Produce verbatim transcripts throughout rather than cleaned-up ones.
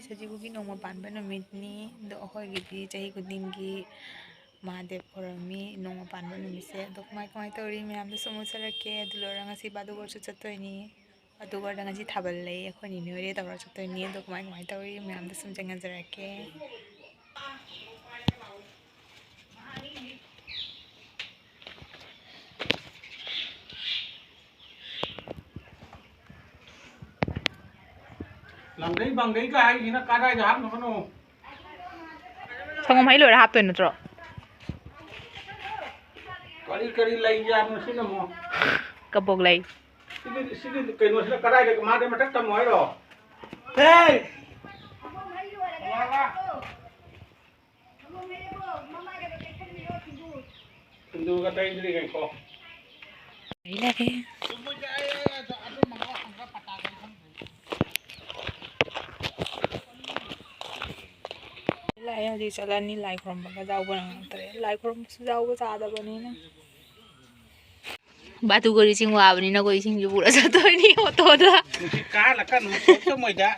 ꯁꯖꯤꯕꯨꯒꯤ ꯅꯣꯡꯃ ꯄꯥꯟꯕ ꯅꯨꯃꯤꯠꯅꯤ꯫ ꯑꯗꯣ ꯑꯩꯈꯣꯏꯒꯤꯗꯤ ꯆꯍꯤ ꯈꯨꯗꯤꯡꯒꯤ ꯃꯍꯥꯗꯦꯕ ꯈꯣꯏꯔꯝꯃꯤ ꯅꯣꯡꯃ ꯄꯥꯟꯕ ꯅꯨꯃꯤꯠꯁꯦ꯫ ꯑꯗꯣ ꯀꯃꯥꯏ ꯀꯃꯥꯏ ꯇꯧꯔꯤ ꯃꯌꯥꯝꯗꯁꯨ ꯑꯃꯨꯛ ꯎꯠꯆꯔꯛꯀꯦ꯫ ꯑꯗꯨ ꯂꯣꯏꯔꯒ ꯉꯁꯤ ꯕꯥꯗꯨꯒꯔꯁꯨ ꯆꯠꯇꯣꯏꯅꯤ꯫ ꯕꯥꯗꯨꯒꯔꯗ ꯉꯁꯤ ꯊꯥꯕꯜ ꯂꯩ, ꯑꯩꯈꯣꯏ ꯅꯤꯅꯤ ꯍꯣꯏꯔꯦ ꯇꯧꯔ ꯆꯠꯇꯣꯏꯅꯤ꯫ ꯑꯗꯣ ꯀꯃꯥꯏ ꯀꯃꯥꯏ ꯇꯧꯔꯤ ꯃꯌꯥꯝꯗꯁꯨ ꯑꯃꯨꯛ ꯆꯪꯍꯟꯖꯔꯛꯀꯦ꯫ ꯂꯪꯒꯩ ꯕꯪꯒꯩꯒ ꯍꯥꯏꯁꯤꯅ ꯀꯗꯥꯏꯗ ꯍꯥꯞꯅꯕꯅꯣ? ꯁꯪꯒꯣꯝ ꯍꯩ ꯂꯣꯏꯔ ꯍꯥꯞꯇꯣꯏ ꯅꯠꯇ꯭ꯔꯣ? ꯀꯔꯤ ꯀꯔꯤ ꯂꯩ ꯌꯥꯝꯅ ꯁꯤꯅ ꯑꯃꯨꯛ? ꯀꯕꯣꯛ ꯂꯩ꯫ ꯁꯤꯒꯤ, ꯁꯤꯒꯤ ꯀꯩꯅꯣꯁꯤꯅ ꯀꯗꯥꯏꯗ, ꯃꯥꯗꯤ ꯃꯊꯛ ꯊꯝꯃꯣ ꯍꯥꯏꯔꯣ? ꯍꯦ! ꯁꯤꯡꯖꯨꯒ ꯇꯩꯗ꯭ꯔꯤ ꯉꯥꯏꯈꯣ꯫ ꯂꯩꯔꯦ꯫ ꯂꯥꯛꯑꯦ, ꯍꯧꯖꯤꯛ ꯆꯠꯂꯅꯤ꯫ ꯂꯥꯏ ꯈꯨꯔꯨꯝꯕꯒ ꯌꯥꯎꯕ ꯅꯪꯉꯛꯇ꯭ꯔꯦ꯫ ꯂꯥꯏ ꯈꯨꯔꯨꯝꯕꯁꯨ ꯌꯥꯎꯕ ꯌꯥꯗꯕꯅꯤꯅ꯫ ꯕꯥꯇꯨꯒꯔꯤ ꯆꯤꯡ ꯋꯥꯕꯅꯤꯅ ꯑꯩꯈꯣꯏ ꯏꯁꯤꯡꯁꯨ ꯄꯨꯔ ꯆꯠꯇꯣꯏꯅꯤ ꯑꯣꯇꯣꯗ꯫ ꯅꯨꯡꯁꯤꯠ ꯀꯥꯍꯜꯂꯛꯀꯅꯨ, ꯁꯣꯛꯆ ꯃꯣꯏꯗ꯫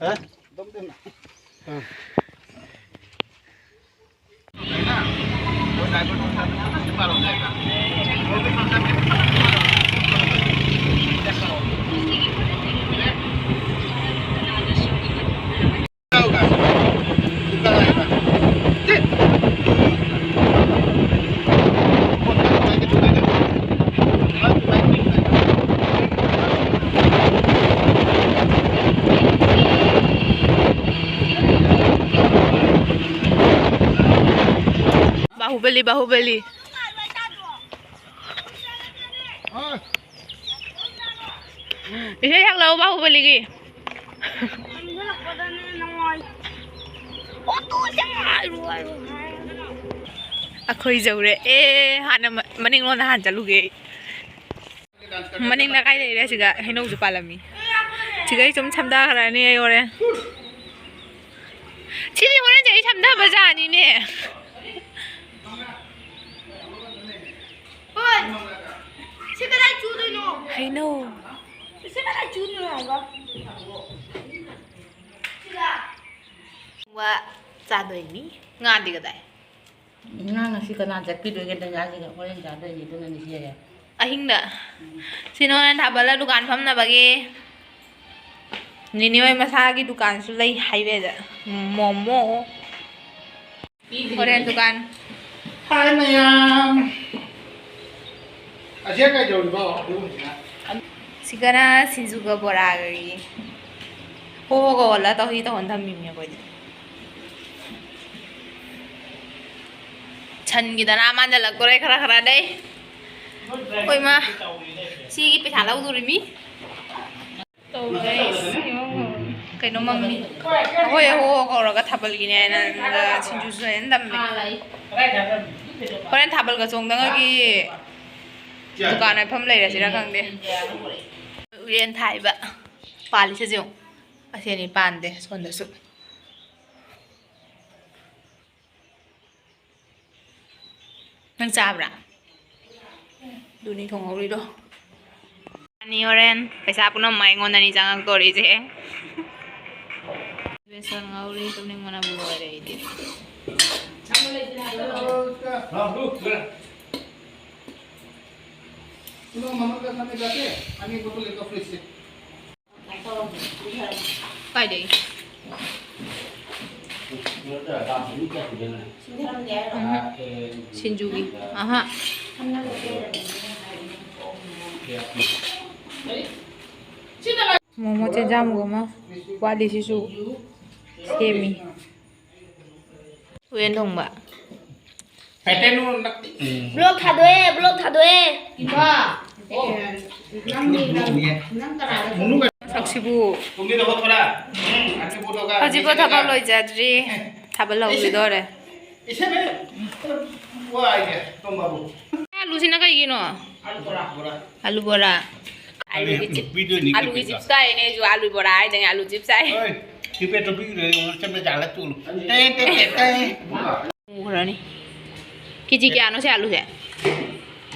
ꯍꯥ? ꯑꯥ꯫ ꯕꯥꯍꯨꯕꯂꯤ, ꯕꯥꯍꯨꯕꯂꯤ꯫ ꯏꯁꯩ ꯁꯛꯂꯛꯑꯣ ꯕꯥꯍꯨꯕꯂꯤꯒꯤ꯫ ꯑꯩꯈꯣꯏ ꯌꯧꯔꯦ꯫ ꯑꯦ, ꯍꯥꯟꯅ ꯃ-, ꯃꯅꯤꯡꯂꯣꯝꯗ ꯍꯥꯟꯅ ꯆꯠꯂꯨꯒꯦ ꯑꯩ꯫ ꯃꯅꯤꯡꯗ ꯀꯥꯏ ꯂꯩꯔꯦ? ꯁꯤꯒ ꯍꯩꯅꯧꯁꯨ ꯄꯥꯜꯂꯝꯃꯤ꯫ ꯁꯤꯒ ꯑꯩ ꯁꯨꯝ ꯁꯝꯊꯈ꯭ꯔꯅꯤ ꯑꯩ ꯍꯣꯔꯦꯟ꯫ ꯁꯤꯗꯤ ꯍꯣꯔꯦꯟꯁꯦ ꯑꯩ ꯁꯝꯊꯕ ꯖꯥꯠꯅꯤꯅꯦ꯫ ꯍꯣꯏ꯫ ꯁꯤ ꯀꯗꯥꯏ ꯆꯨꯗꯣꯏꯅꯣ? ꯍꯩꯅꯧ꯫ ꯋꯥ ꯆꯥꯗꯣꯏꯅꯤ꯫ ꯉꯥꯗꯤ ꯀꯗꯥꯏ? ꯉꯥ ꯉꯁꯤ ꯀꯅꯥ ꯆꯠꯄꯤꯗꯣꯏꯒꯦ ꯗꯅꯤꯌꯥꯁꯤꯒ? ꯍꯣꯔꯦꯟ ꯆꯥꯗꯣꯏꯅꯤ ꯑꯗꯨꯅ ꯉꯁꯤ ꯍꯌꯦꯡ꯫ ꯑꯍꯤꯡꯗ꯫ ꯁꯤ ꯅꯉꯣꯟꯗ ꯊꯥꯕꯜꯂ ꯗꯨꯀꯥꯟ ꯐꯝꯅꯕꯒꯤ꯫ ꯅꯤꯅꯦ ꯍꯣꯏ ꯃꯁꯥꯒꯤ ꯗꯨꯀꯥꯟꯁꯨ ꯂꯩ ꯍꯥꯏꯋꯦꯗ꯫ ꯃꯣꯃꯣ꯫ ꯍꯣꯔꯦꯟ ꯗꯨꯀꯥꯟ꯫ ꯍꯥꯏ ꯃꯌꯥꯝ꯫ ꯑꯁꯤ ꯀꯩꯗꯧꯔꯤꯕꯣ? ꯑꯗꯨꯒꯨꯝꯕꯁꯤꯅ꯫ ꯁꯤꯒꯅ ꯁꯤꯡꯖꯨꯒ ꯕꯣꯔꯥꯒꯒꯤ ꯍꯣꯒ ꯑꯣꯜꯂ ꯇꯧꯍꯤ ꯇꯧꯍꯟ ꯊꯝꯃꯤꯕꯅꯦ ꯑꯩꯈꯣꯏꯗꯤ꯫ ꯁꯟꯒꯤꯗꯅ ꯃꯥꯟꯖꯜꯂꯛꯇꯣꯔꯦ ꯈꯔ ꯈꯔ ꯂꯩ꯫ ꯑꯩꯈꯣꯏ ꯃꯥ ꯁꯤꯒꯤ ꯄꯩꯁꯥ ꯂꯧꯗꯣꯔꯤꯃꯤ꯫ ꯀꯩꯅꯣ ꯃꯝꯃꯤ꯫ ꯑꯩꯈꯣꯏ ꯑꯍꯣ ꯀꯧꯔꯒ ꯊꯥꯕꯜꯒꯤꯅꯦ ꯍꯥꯏꯅ ꯁꯤꯡꯖꯨꯁꯨ ꯍꯦꯟꯅ ꯇꯝꯃꯦ꯫ ꯍꯣꯔꯦꯟ ꯊꯥꯕꯜꯒ ꯆꯣꯡꯗꯉꯒꯤ ꯗꯨꯀꯥꯟ ꯃꯐꯝ ꯂꯩꯔꯁꯤꯔꯥ ꯈꯪꯗꯦ꯫ ꯎꯔꯦꯟ ꯊꯥꯏꯕ ꯄꯥꯜꯂꯤꯁꯦ ꯌꯦꯡꯉꯨ꯫ ꯑꯁꯤꯅꯤ ꯄꯥꯟꯗꯦ ꯁꯣꯝꯗꯁꯨ꯫ ꯅꯪ ꯆꯥꯕ꯭ꯔꯥ? ꯑꯗꯨꯅꯤ ꯊꯣꯡꯍꯧꯔꯤꯗꯣ꯫ ꯑꯅꯤ ꯍꯣꯔꯦꯟ ꯄꯩꯁꯥ ꯄꯨꯝꯅꯃꯛ ꯑꯩꯉꯣꯟꯗꯅꯤ ꯆꯪꯉꯛꯇꯣꯔꯤꯁꯦ꯫ ꯕꯦꯁꯣꯟ ꯉꯧꯔꯤ, ꯇꯨꯝꯅꯤꯡꯕꯅꯕꯨ ꯂꯣꯏꯔꯦ ꯑꯩꯗꯤ꯫ ꯀꯥꯏꯗꯩ? ꯎꯝ, ꯁꯤꯡꯖꯨꯒꯤ꯫ ꯑꯍꯥ꯫ ꯃꯣꯃꯣ ꯆꯦꯟꯖꯥꯡꯃꯨꯛ ꯑꯃ ꯋꯥꯠꯂꯤ, ꯁꯤꯁꯨ ꯁꯦꯝꯃꯤ꯫ ꯎꯌꯦꯟ ꯊꯣꯡꯕ꯫ ꯕ꯭ꯂꯣꯛ ꯊꯥꯗꯣꯛꯑꯦ, ꯕ꯭ꯂꯣꯛ ꯊꯥꯗꯣꯛꯑꯦ꯫ ꯁꯛꯁꯤꯕꯨ꯫ ꯍꯧꯖꯤꯛꯐꯥꯎ ꯊꯕꯛ ꯂꯣꯏꯖꯗ꯭ꯔꯤ꯫ ꯊꯥꯕꯜ ꯍꯧꯈꯤꯗꯣꯔꯦ꯫ ꯑꯂꯨꯁꯤꯅ ꯀꯩꯒꯤꯅꯣ? ꯑꯂꯨ ꯕꯣꯔꯥ꯫ ꯑꯂꯨꯒꯤ ꯆꯤꯞ-, ꯅꯨꯄꯤꯗꯨꯅꯤ ꯑꯂꯨꯒꯤ ꯀꯩꯅꯣ꯫ ꯆꯤꯞꯁ ꯆꯥꯏꯅꯦ ꯑꯩꯁꯨ꯫ ꯑꯂꯨ ꯕꯣꯔꯥ ꯍꯥꯏꯗꯅꯦ ꯑꯂꯨ ꯆꯤꯞꯁ ꯆꯥꯏ꯫ ꯍꯣꯏ, ꯆꯤꯞꯁ ꯄꯤꯗꯣꯏꯅꯤ, ꯆꯤꯞꯁ ꯆꯥꯔ ꯇꯣꯛꯎ꯫ ꯇꯦ, ꯇꯦ, ꯇꯦ, ꯇꯦ꯫ ꯃꯨꯈ꯭ꯔꯅꯤ꯫ ꯀꯦꯖꯤ ꯀꯌꯥꯅꯣ ꯁꯤ ꯑꯂꯨꯁꯦ?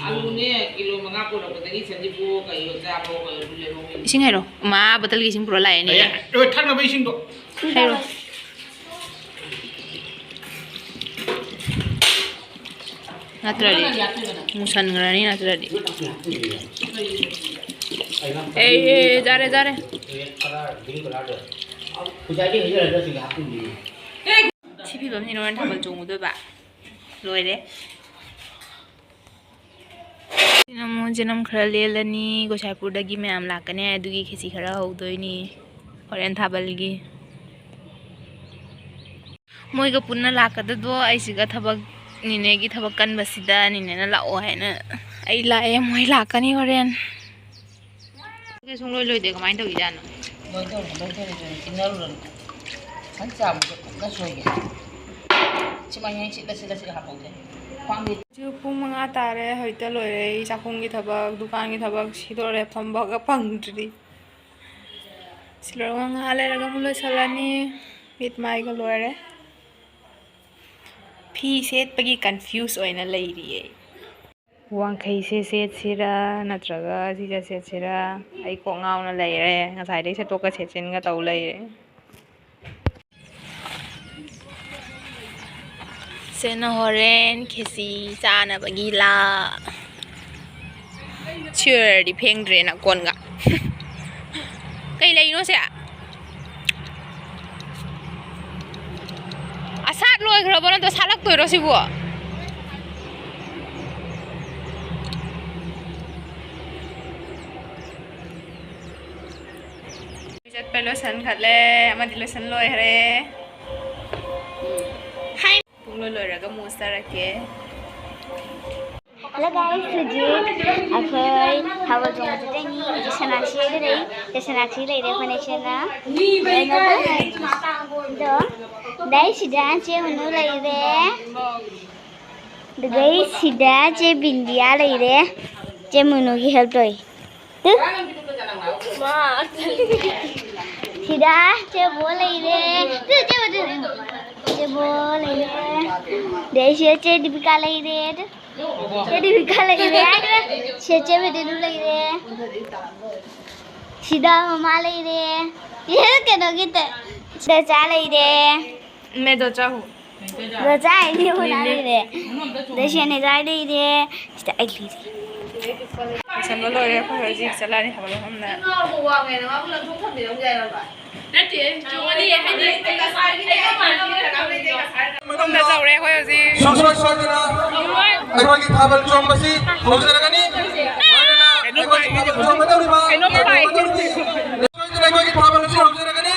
ꯑꯂꯨꯅꯦ ꯀꯤꯂꯣ ꯃꯉꯥ ꯄꯨꯔꯛꯄꯗꯒꯤ ꯁꯖꯤꯕꯨ ꯀꯩꯌꯣ ꯆꯥꯕꯣ ꯀꯩꯌꯣ ꯑꯗꯨ ꯂꯩꯍꯧꯋꯦ꯫ ꯏꯁꯤꯡ ꯍꯩꯔꯣ꯫ ꯃꯥ ꯕꯣꯇꯜꯒꯤ ꯏꯁꯤꯡ ꯄꯨꯔꯛꯑ ꯂꯥꯛꯑꯦꯅꯦ꯫ ꯑꯦ, ꯑꯦ, ꯊꯛꯅꯕ ꯏꯁꯤꯡꯗꯣ꯫ ꯍꯩꯔꯣ꯫ ꯅꯠꯇ꯭ꯔꯗꯤ ꯃꯨꯁꯟꯈ꯭ꯔꯅꯤ ꯅꯠꯇ꯭ꯔꯗꯤ꯫ ꯑꯦ, ꯑꯦ, ꯌꯥꯔꯦ, ꯌꯥꯔꯦ꯫ ꯁꯤ ꯐꯤꯕꯝꯁꯤꯅ ꯍꯣꯔꯦꯟ ꯊꯥꯕꯜ ꯆꯣꯡꯉꯨꯗꯣꯏꯕ꯫ ꯂꯣꯏꯔꯦ꯫ ꯁꯤꯅ ꯑꯃꯨꯛ ꯖꯅꯝ ꯈꯔ ꯂꯦꯜꯂꯅꯤ, ꯒꯣꯁꯥꯏꯄꯨꯔꯗꯒꯤ ꯃꯌꯥꯝ ꯂꯥꯛꯀꯅꯤ ꯍꯥꯏ, ꯑꯗꯨꯒꯤ ꯈꯦꯆꯤ ꯈꯔ ꯍꯧꯗꯣꯏꯅꯤ ꯍꯣꯔꯦꯟ ꯊꯥꯕꯜꯒꯤ꯫ ꯃꯣꯏꯒ ꯄꯨꯟꯅ ꯂꯥꯛꯀꯗꯕꯗꯣ ꯑꯩꯁꯤꯒ ꯊꯕꯛ, ꯅꯤꯅꯦꯒꯤ ꯊꯕꯛ ꯀꯟꯕꯁꯤꯗ ꯅꯤꯅꯦꯅ ꯂꯥꯛꯑꯣ ꯍꯥꯏꯅ ꯑꯩ ꯂꯥꯛꯑꯦ, ꯃꯣꯏ ꯂꯥꯛꯀꯅꯤ ꯍꯣꯔꯦꯟ꯫ ꯁꯨꯡꯂꯣꯏ ꯂꯣꯏꯗꯦ, ꯀꯃꯥꯏꯅ ꯇꯧꯔꯤꯖꯥꯠꯅꯣ? ꯂꯣꯏꯗꯧꯔꯦ, ꯂꯣꯏꯗꯧꯔꯦ, ꯂꯣꯏꯗꯧꯔꯦ꯫ ꯇꯤꯡꯅꯔꯨꯔꯅꯤ꯫ ꯈꯤꯇꯪ ꯆꯥꯕꯗꯣ ꯐꯖꯅ ꯁꯣꯏꯒꯦ꯫ ꯁꯤ ꯃꯌꯥꯏꯁꯤ ꯂꯁꯤ ꯂꯁꯤ ꯍꯥꯞꯄꯧꯒꯦ꯫ ꯄꯥꯝꯕꯤ꯫ ꯍꯧꯖꯤꯛ ꯄꯨꯡ ꯃꯉꯥ ꯇꯥꯔꯦ꯫ ꯍꯧꯖꯤꯛꯇ ꯂꯣꯏꯔꯦ ꯑꯩ ꯆꯥꯛꯈꯨꯝꯒꯤ ꯊꯕꯛ, ꯗꯨꯀꯥꯟꯒꯤ ꯊꯕꯛ꯫ ꯁꯤ ꯂꯣꯏꯔꯦ, ꯐꯝꯕꯒ ꯐꯪꯗ꯭ꯔꯤ꯫ ꯁꯤ ꯂꯣꯏꯔꯒ ꯉꯥꯏꯍꯥꯛ ꯂꯩꯔꯒ ꯑꯃꯨꯛ ꯂꯣꯏꯁꯤꯜꯂꯅꯤ꯫ ꯃꯤꯠ ꯃꯥꯏꯒ ꯂꯣꯏꯔꯦ꯫ ꯐꯤ ꯁꯦꯠꯄꯒꯤ confuse ꯑꯣꯏꯅ ꯂꯩꯔꯤꯌꯦ꯫ ꯋꯥꯡꯈꯩꯁꯦ ꯁꯦꯠꯁꯤꯔꯥ ꯅꯠꯇ꯭ꯔꯒ ꯁꯤꯁꯦ ꯁꯦꯠꯁꯤꯔꯥ? ꯑꯩ ꯀꯣꯛ ꯉꯥꯎꯅ ꯂꯩꯔꯦ꯫ ꯉꯁꯥꯏꯗꯩ ꯁꯦꯠꯇꯣꯛꯀ ꯁꯦꯠꯆꯤꯟꯒ ꯇꯧ ꯂꯩꯔꯦ꯫ ꯁꯤꯅ ꯍꯣꯔꯦꯟ ꯈꯦꯆꯤ ꯆꯥꯅꯕꯒꯤ ꯂꯥ꯫ ꯁꯤ ꯑꯣꯏꯔꯗꯤ ꯐꯦꯡꯗ꯭ꯔꯦꯅ ꯀꯣꯟꯒ꯫ ꯀꯩ ꯂꯩꯅꯣ ꯁꯦ? ꯑꯁꯥꯠ ꯂꯣꯏꯈ꯭ꯔꯕꯣ ꯅꯠꯇ꯭ꯔ ꯁꯥꯠꯂꯛꯇꯣꯏꯔꯣ ꯁꯤꯕꯨ? ꯆꯠꯄ ꯂꯣꯏꯁꯟꯈꯠꯂꯦ, ꯑꯃꯗꯤ ꯂꯣꯏꯁꯟ ꯂꯣꯏꯈ꯭ꯔꯦ꯫ ꯍꯥꯏ꯫ ꯄꯨꯡ ꯂꯣꯏ ꯂꯣꯏꯔꯒ ꯑꯃꯨꯛ ꯆꯠꯆꯔꯛꯀꯦ꯫ Hello guys, ꯍꯧꯖꯤꯛ ꯑꯩꯈꯣꯏ ꯊꯥꯕꯜ ꯆꯣꯡꯕ ꯆꯠꯇꯣꯏꯅꯤ꯫ ꯍꯧꯖꯤꯛ ꯁꯅꯥꯛꯁꯤ ꯍꯣꯏꯗ ꯂꯩ꯫ ꯁꯦ ꯁꯅꯥꯛꯁꯤ ꯂꯩꯔꯦ ꯐꯅꯦꯛ ꯁꯦꯠꯅ꯫ ꯑꯗꯣ ꯗꯥꯏ ꯁꯤꯗ ꯆꯦ ꯃꯨꯅꯨ ꯂꯩꯔꯦ꯫ ꯑꯗꯨꯗꯩ ꯁꯤꯗ ꯆꯦ ꯕꯤꯟꯗꯤꯌꯥ ꯂꯩꯔꯦ꯫ ꯆꯦ ꯃꯨꯅꯨꯒꯤ help ꯇꯧꯏ꯫ ꯇꯨ꯫ ꯁꯤꯗ ꯆꯦ ꯕꯣ ꯂꯩꯔꯦ꯫ ꯇꯨ, ꯆꯦ ꯕꯣ, ꯆꯦ ꯕꯣ꯫ ꯆꯦ ꯕꯣ ꯂꯩꯔꯦ꯫ ꯑꯗꯩ ꯁꯤꯗ ꯆꯦ ꯗꯤꯄꯤꯀꯥ ꯂꯩꯔꯦ꯫ ꯇꯨ꯫ ꯁꯤꯗꯤ ꯃꯤꯀꯥ ꯂꯩꯔꯦ꯫ ꯁꯤꯗ ꯆꯦ ꯃꯦꯗꯤꯅꯨ ꯂꯩꯔꯦ꯫ ꯁꯤꯗ ꯃꯃꯥ ꯂꯩꯔꯦ꯫ ꯁꯤꯗ ꯀꯩꯅꯣꯒꯤ ꯇ-, ꯁꯤꯗ ꯆꯥ ꯂꯩꯔꯦ꯫ ꯃꯦꯗꯣ ꯆꯥꯍꯨ꯫ ꯗꯣ ꯆꯥ ꯍꯥꯏꯗꯤ ꯃꯃꯥ ꯂꯩꯔꯦ꯫ ꯁꯤꯗ ꯁꯦꯅꯦꯖꯥꯔ ꯂꯩꯔꯦ꯫ ꯁꯤꯗ ꯑꯩ ꯂꯩꯔꯦ꯫ ꯂꯣꯏꯁꯟꯕ ꯂꯣꯏꯔꯦ꯫ ꯑꯩꯈꯣꯏ ꯍꯧꯖꯤꯛ ꯆꯠꯂꯅꯤ ꯊꯥꯕꯜ ꯃꯐꯝꯗ꯫ ꯅꯠꯇꯦ, ꯆꯨꯝꯃꯅꯤ, ꯍꯥꯏꯗꯤ ꯃꯐꯝꯗ ꯆꯧꯔꯦ ꯑꯩꯈꯣꯏ ꯍꯧꯖꯤꯛ꯫ ꯁꯨꯡꯁꯣꯏ ꯁꯣꯏꯗꯅ ꯑꯩꯈꯣꯏꯒꯤ ꯊꯥꯕꯜ ꯆꯣꯡꯕꯁꯤ ꯍꯧꯖꯔꯒꯅꯤ꯫ ꯂꯣꯏꯅꯅ ꯑꯩꯈꯣꯏꯒꯤ ꯊꯥꯕꯜ ꯆꯣꯡꯒꯗꯧꯔꯤꯕ ꯀꯩꯅꯣꯝ ꯄꯥꯏ꯫ ꯁꯣꯏꯗꯅ ꯑꯩꯈꯣꯏꯒꯤ ꯊꯥꯕꯜ ꯑꯁꯤ ꯍꯧꯖꯔꯒꯅꯤ꯫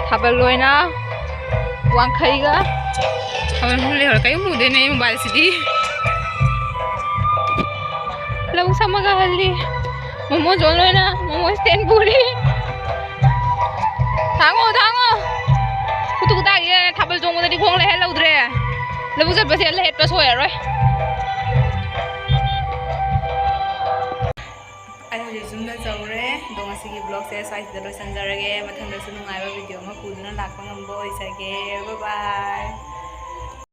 ꯊꯥꯕꯜ ꯂꯣꯏꯅ ꯋꯥꯡꯈꯩꯒ ꯊꯥꯕꯜ ꯃꯐꯝ ꯂꯩꯍꯧꯔꯦ꯫ ꯀꯔꯤꯝ ꯎꯗꯦꯅꯦ ꯑꯩ ꯃꯣꯕꯥꯏꯜꯁꯤꯗꯤ꯫ ꯂꯧ ꯁꯝꯃꯒ ꯍꯜꯂꯤ꯫ ꯃꯣꯃꯣ ꯖꯣꯟ ꯂꯣꯏꯅ ꯃꯣꯃꯣ ꯁ꯭ꯇꯦꯟ ꯄꯨꯔꯤ꯫ ꯊꯥꯡꯉꯣ, ꯊꯥꯡꯉꯣ꯫ ꯈꯨꯇꯨ ꯇꯥꯈꯤꯗꯅ ꯊꯥꯕꯜ ꯆꯣꯡꯕꯗꯗꯤ ꯈꯣꯡ ꯂꯩꯍꯜꯍꯧꯗ꯭ꯔꯦ꯫ ꯂꯧꯕꯨꯛ ꯆꯠꯄꯁꯦ ꯂꯦꯠꯄ ꯁꯣꯏꯔꯔꯣꯏ꯫ ꯑꯩ ꯍꯧꯖꯤꯛ ꯌꯨꯝꯗ ꯌꯧꯔꯦ꯫ ꯑꯗꯣ ꯉꯁꯤꯒꯤ vlogꯁꯦ ꯁ꯭ꯋꯥꯏꯁꯤꯗ ꯂꯣꯏꯁꯤꯟꯖꯔꯒꯦ꯫ ꯃꯊꯪꯗꯁꯨ ꯅꯨꯡꯉꯥꯏꯕ video ꯑꯃ ꯄꯨꯗꯨꯅ ꯂꯥꯛꯄ ꯉꯝꯕ ꯑꯣꯏꯖꯒꯦ꯫ Bye bye꯫